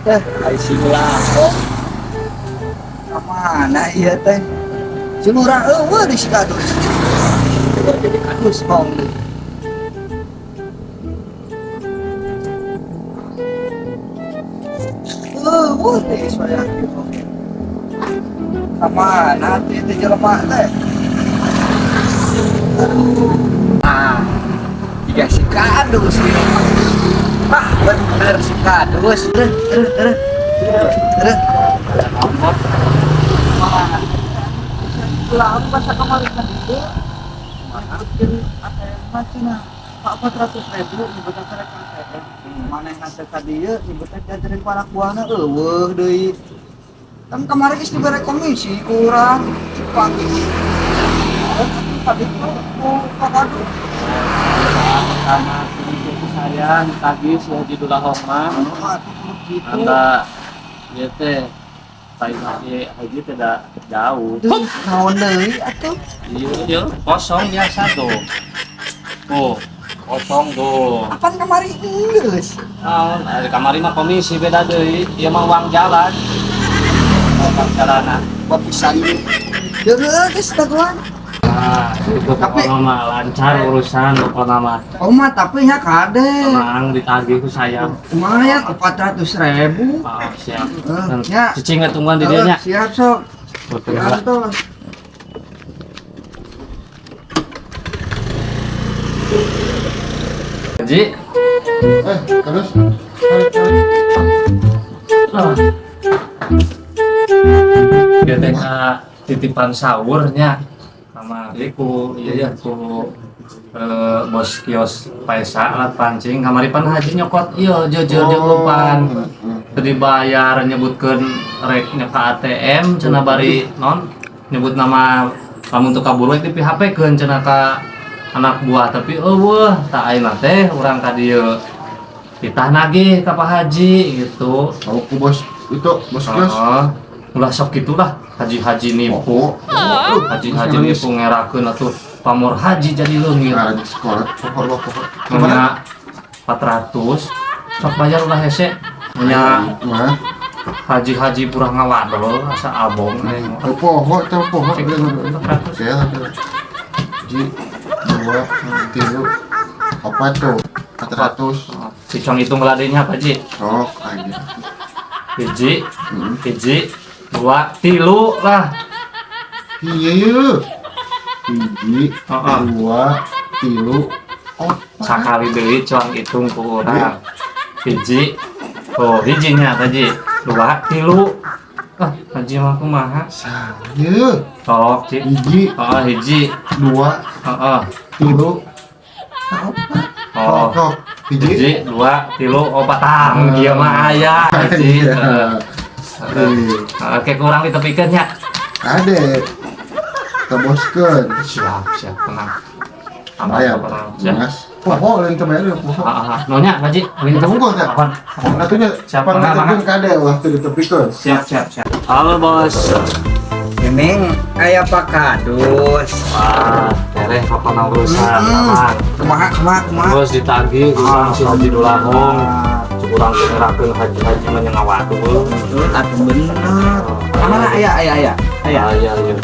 Eh, ai si Lahong. Kamana ieu teh? Si lurah euweuh di si Kadus. Coba jadi Kadus hong deui. Euweuh deui saya kieu. Kamana teh teh jelema teh? Aduh. Ah, tiga si Kadus ini. Ah, bener si Kadus. Terus, terus, terus. Terus. Lah, aku masa kemarin kan itu nyebutkeun ATM mah cenah Pak 400 ribu nyebutna teh rek ATM. Manehna teh ka dieu nyebutna dianterin ku anak buahna euweuh deui. Kan kemarin geus dibere komisi kurang pagi. Tadi ku Pak Kadus. Karena itu saya tadi si Haji Dulahong mah. Oh, atuh kudu kitu. Anda ieu teh saing si Haji tidak jauh. Duh, naon deui atuh? Iya, iya, kosong biasa tuh. Tuh, kosong tuh. Apaan kamari geus? Naon, ari kamari mah komisi beda deui. Ieu mah uang jalan. Uang jalanan. Bapisan. Geus geus dagoan. Nah, itu Tapi- pokoknya mah lancar urusan pokoknya mah. Oh mah tapi nya kade. Tenang ditagih ku saya. Lumayan 400 ribu. Maaf, siap. Eh, ya. Cicing tungguan di dieu nya. Siap sok. Betul. Siap tuh. Haji. Eh, terus tarik, tarik. Ah. Dia teh ka titipan sahurnya kamari ku iya ya ku bos kios Paesa alat pancing kamari pan haji nyokot iya jujur jeung lupan teu dibayar nyebutkeun rek ka ATM cenah bari non nyebut nama lamun teu kaburu di PHP keun cenah ka anak buah tapi euweuh tak ayeuna teh urang ka dieu ditah nagih ka Pak Haji gitu. Oh, ku bos itu bos kios. Heeh. Ulah sok gitulah haji-haji nipu. Haji-haji nipu ngerakeun atuh pamor haji jadi leungit. Nah, di sekolah, pokok pokok. Nya 400 sok bayar ulah hese. Nya Mah, haji-haji purah ngawadol asa abong aing. oh, pokok, tahu pokok. Cek, 400. Oke, oke. Ji, dua, tiga, apa tuh? 400. Si cong hitung ladenya apa Ji? Sok aja. Hiji, hiji, dua, tilu lah. Iya, iya. Hiji, Heeh. dua, tilu, opat. Sakali deui cuang hitung ku urang. Hiji, oh hijinya Haji. Dua, tilu. Ah, haji mah kumaha? Saya. Sok, Ji. Hiji, Heeh, hiji. dua, Heeh. tilu, opat. Oh. Sok, sok. Hiji. Hiji, dua, tilu, opat. Tang, ieu mah aya, haji. Iya. Heeh. Heeh. Oke, kurang ditepikeun nya. Ade. Teboskeun. Siap, siap, tenang. Aman, Bayar. tenang. Siap. Mas. Poho lain teu bayar ya poho. Heeh, nonya, Haji. Tunggu teh. Apaan? Atunya Siap, mangga, mangga. pangaterkeun kade waktu ditepikeun. Siap, siap, siap. Halo, Bos. Memang aya Pak Kadus. Wah, tereh kapan urusan, aman. Kumaha kumaha kumaha. Terus ditagih kurang si Haji Dulahong. Kurang ngerakeun haji-haji mah nya ngawadul. Atuh bener. Mana aya aya aya. Aya. Aya, aya.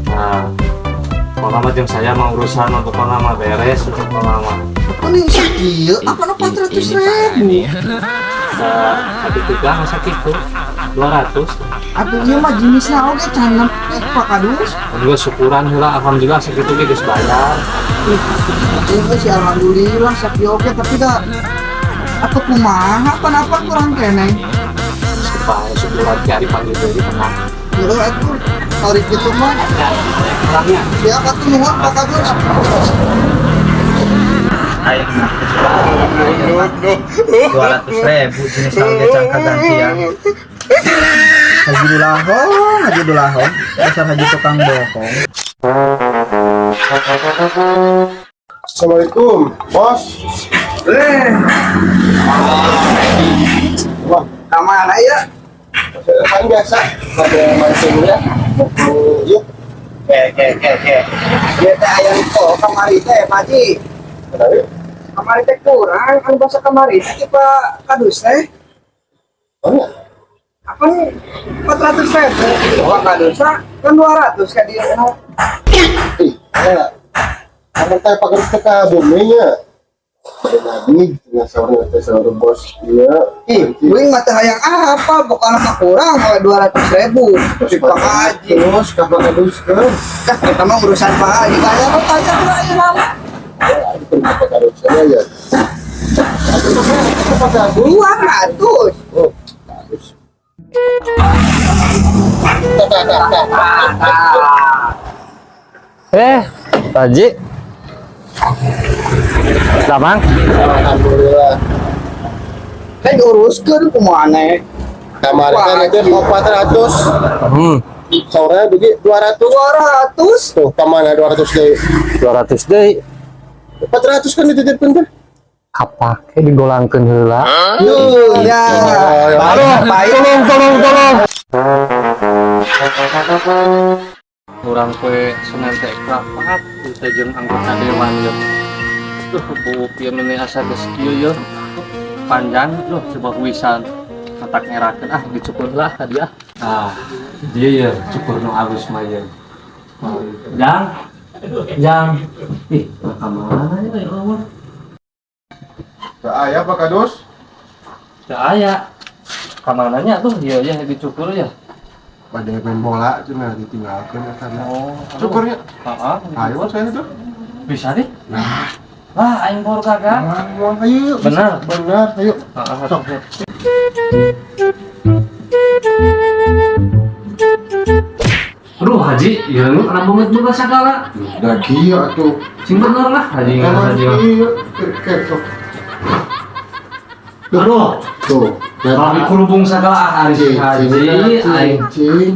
Nah, pokoknya mah jeung saya mah urusan mah pokoknya mah beres pokoknya mah. Kuning sakieu apa nu 400 ribu? Tapi tukang masa kitu 200. Atuh ieu mah jenisna oge can nepi Pak Kadus. Juga syukuran heula alhamdulillah sakitu ge geus bayar. Ih, ieu sih alhamdulillah sakieu oge tapi da atuh kumaha apa kurang keneh. Supaya syukuran ki ari panggil deui tenang. Heeh atuh tarik kitu mah. Ya, kurangnya. Siap atuh nuhun Pak Kadus. Aing 200 ribu jenis oge can kagantian. Haji Dulahong, Haji Dulahong, dasar haji tukang bohong. Assalamualaikum, bos. Eh, Wah, ka mana ya? kan biasa ada mancing ya. Yuk, Ke ke ke ke. Ieu teh aya info kamari teh Pak Haji. menarik. Kamari teh kurang, anu basa kamari teh Pak Kadus teh. Oh ya. Apa nih 400 ribu? Pak Kadus kan 200 ka dia. Ih, ya. Kamu teh Pak Kadus teh ka bumi nya. Ada lagi, tinggal sahur teh sahur bos. Iya. Ih, kuring mah teh hayang apa? Pokoknya mah kurang 200 ribu. Si Pak Haji. Terus ka Pak Kadus kan. Dah, kita mah urusan Pak Haji. Kayak apa tanya lah ya nama. Itu Pak Kadus ya. Pak Kadus. 200. Oh, Kadus. Tak, tak, tak, tak. Eh, Pak Haji. Damang. Alhamdulillah. Kan diuruskeun kumaha aneh. Kemarin kan itu 400. Sore bagi 200. 200. Tuh, kemana 200 deh? 200 deui. 400 kan dititipkan tuh. Kapake digolangkeun heula. Tuh, ya. Aduh, tolong, tolong, tolong. Urang poe Senin teh rapat teh jeung anggota dewan yeuh. Duh, buuk ieu meni asa geus kieu yeuh. Panjang duh coba wisan. Matak ngerakeun ah dicukur lah tadi ah. Ah, dia ya cukur nu alus mah yeuh. Jang. Jang. Ih, ka mana ya Allah? Tak aya Pak Kadus? Teu aya. Ka mananya tuh ieu ya dicukur ya. Pada main bola cenah ditinggalkeun eta. Oh, Cukurnya. Heeh, Ayo saya tuh. Bisa deh. Nah, Wah, aing baru kagak. mau ayo. Benar. Benar, ayo. Heeh, Sok. Aduh, Haji, ya lu kena banget juga segala. Udah kieu atuh. Sing bener lah, Haji nggak Emang Haji. kieu. Oke, sok. Aduh, Tuh. kalau dikurubung segala ah, hari si Haji, aing Cing.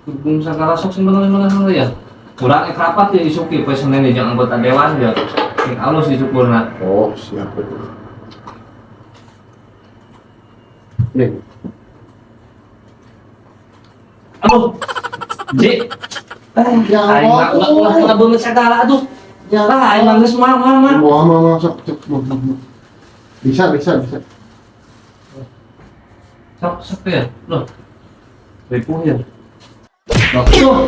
kurubung segala sok sing bener bener bener ya. Kurang ek rapat ya isuki poe Senin jeung anggota dewan ya. Sing alus dicukurna. Oh, siap itu. Nih, Aduh. Ji, Ya aing mah ulah ulah kena beungeut segala aduh. Ya. Lah aing mah geus mah mah mah. Wah, mau masuk. Cuk. Bisa, bisa, bisa. Sok sok ya. Loh. Ripuh ya. Loh.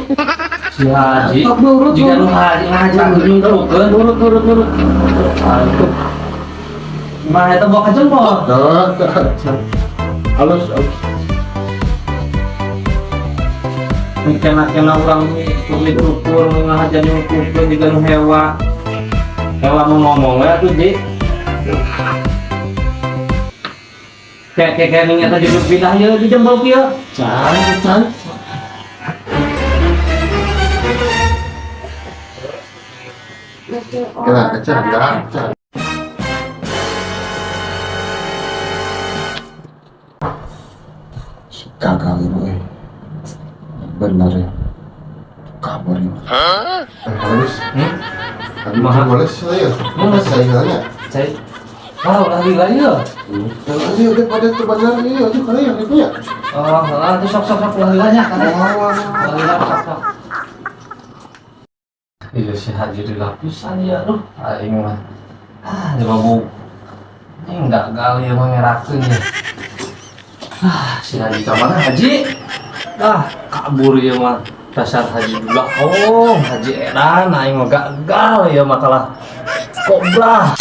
Si Haji. Jika nu haji ngaji nyungkeun. Nurut, nurut, nurut. Aduh. Mah eta bawa ka jempol. Tuh, tuh. Halus, halus. Kena-kena urang tumit ukur ngahaja nyungkeun jiga nu hewa. Hewa mau ngomong we atuh, Ji. Kayak kayak kayak eta jeung pindah ieu di jempol kieu. Can, can. Kena, can, can, can. Si gagal ini, eh. Benar ya. Kabar ini. Halus. Hmm? Tapi boleh saya. Boleh. Saya nanya. Cai. Wah, ulah lila ieu. Ini udah pada terbenar ini, itu kali yang itu ya. Oh, heeh, tuh sok sok sok ulah lilanya kan. Oh, Ulah lila sok sok. Iya si Haji di lapisan ya, aduh, aing mah. Ah, coba bu. Ini gagal ya mah ngerakeun ya. Ah, si Haji ka mana Haji? Ah, kabur ya mah. Dasar Haji juga. Oh, Haji edan aing mah gagal ya makalah. Kobra.